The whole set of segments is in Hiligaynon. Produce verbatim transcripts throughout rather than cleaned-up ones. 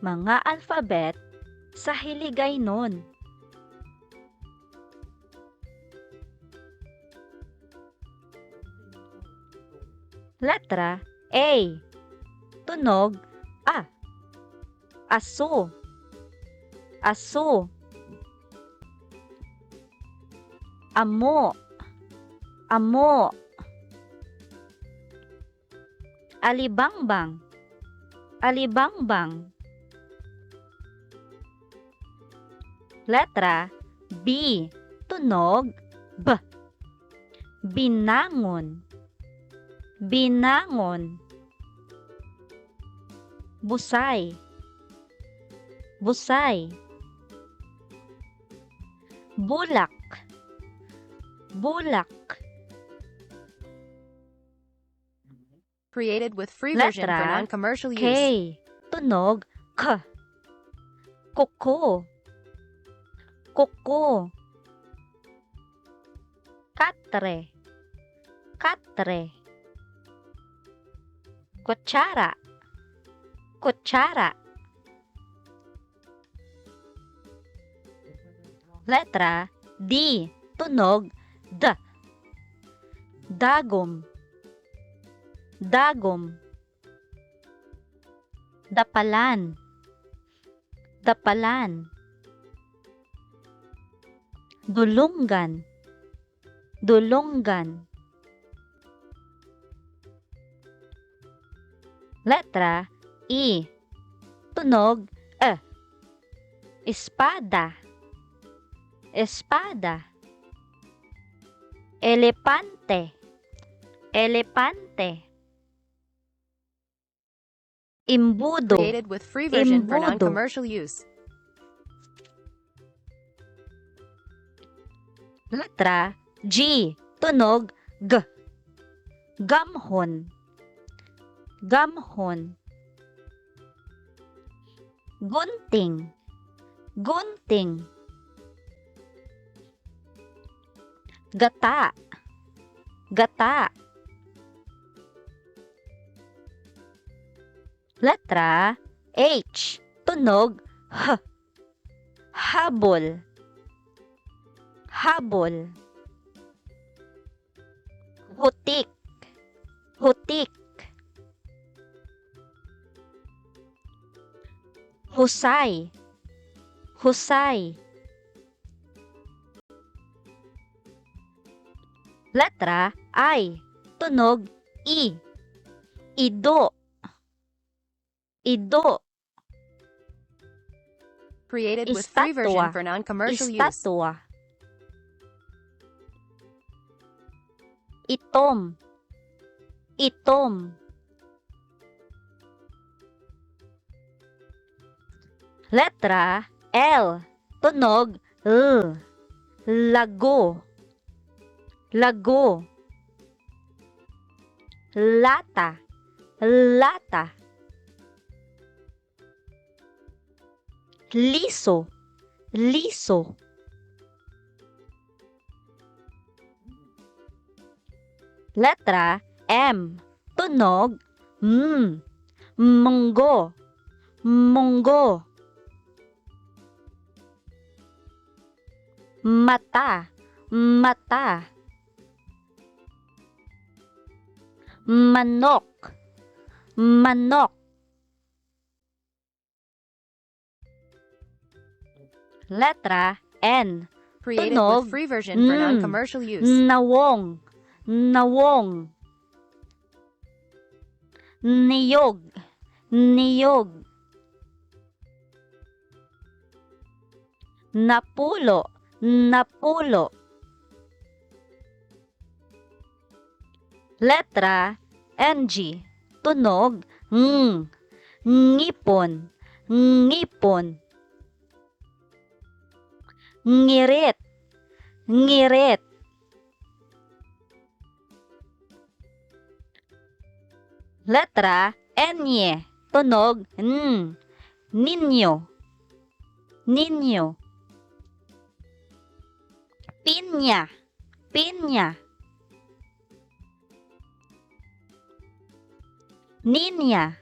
Mga alphabet sa Hiligaynon. Letra A. Tunog a. Aso. Aso. Amo. Amo. Alibangbang. Alibangbang. Letra B. Tunog b. Binangon. Binangon. Busay. Busay. Bulak. Bulak. Created with free version for Letra non-commercial use. K. Tunog k. Kuko. Kuko. Katre. Katre. Kutsara. Kutsara. Letra D. Tunog d. Dagom. Dagom. Dapalan. Dapalan. Dulunggan. Dulonggan. Letra E. Tunog e. Espada. Espada. Elepante. Elepante. Imbudo. Created with free version for Imbudo. Non-commercial use. Letra G. Tunog g. Gamhon. Gamhon. Gunting. Gunting. Gata. Gata. Letra H. Tunog h. Habol. Habol. Hutik. Hutik. Husay. Husay. Letra I. Tunog i. Ido. Ido. Created with free version Istatwa. For non-commercial use. Istatwa. Itom. Itom. Letra L. Tunog l. Lago. Lago. Lata. Lata. Liso. Liso. Letra M. Tunog m. Munggo. Munggo. Mata. Mata. Manok. Manok. Letra N. Created Tunog, with free version for mm, non-commercial use. Nawong, nawong. Niyog, niyog. Napulo, napulo. Letra N G. Tunog ng. Ngipon, ngipon. Ngirit, ngirit. Letra N Y. Tunog n. Ninyo, ninyo. Pinya, pinya. Ninya,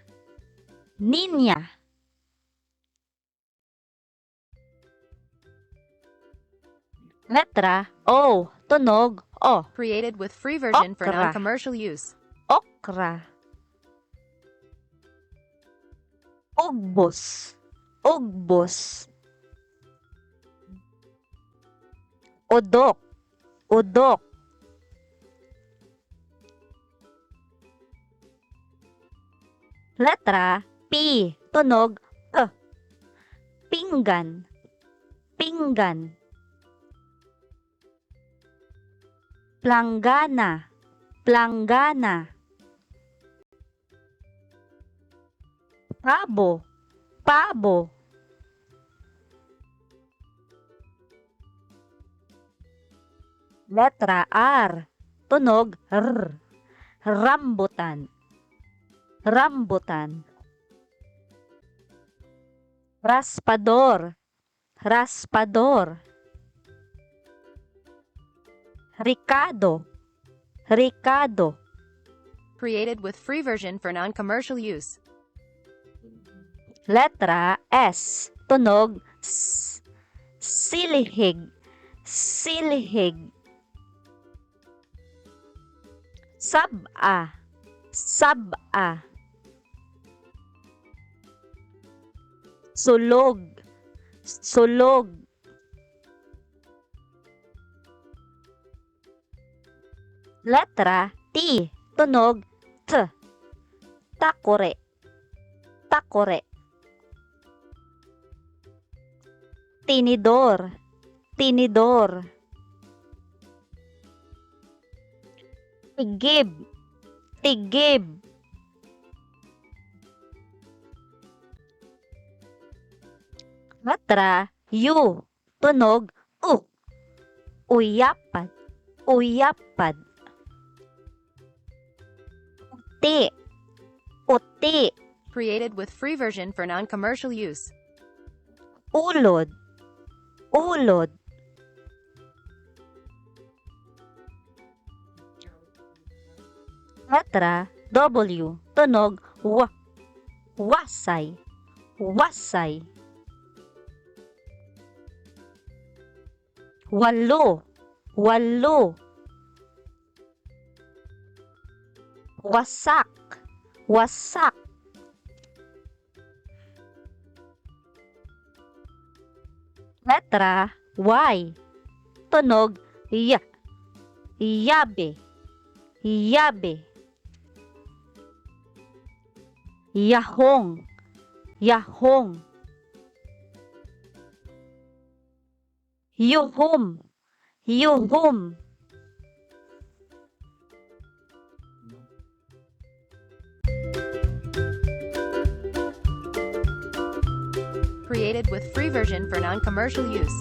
ninya. Letra O, tunog O. Created with free version for Okra. Non-commercial use. Okra. Ugbos. Ugbos. Udok. Udok. Letra P, tunog P. Pinggan. Pinggan. Planggana. Planggana. Pabo. Pabo. Letra R, tunog R. Rambutan. Rambutan. Raspador. Raspador. Rikado. Rikado. Created with free version for non-commercial use. Letra S, tunog S. Silhig. Silhig. Sab-a. Sab-a. Sulog. Sulog. Letra T, tunog T. Takore. Takore. Tinidor. Tinidor. Tigib. Tigib. Letra U, tunog U. Uyapad. Uyapad. Uti. Uti. Created with free version for non-commercial use. Ulod. Ulod. Letra W, tunog W. Wasay. Wasay. Walo. Walo. Wasak. Wasak. Letra Y. Tunog Y. Yabe. Yabe. Yahong. Yahong. Yuhom. Yuhom. Created with free version for non-commercial use.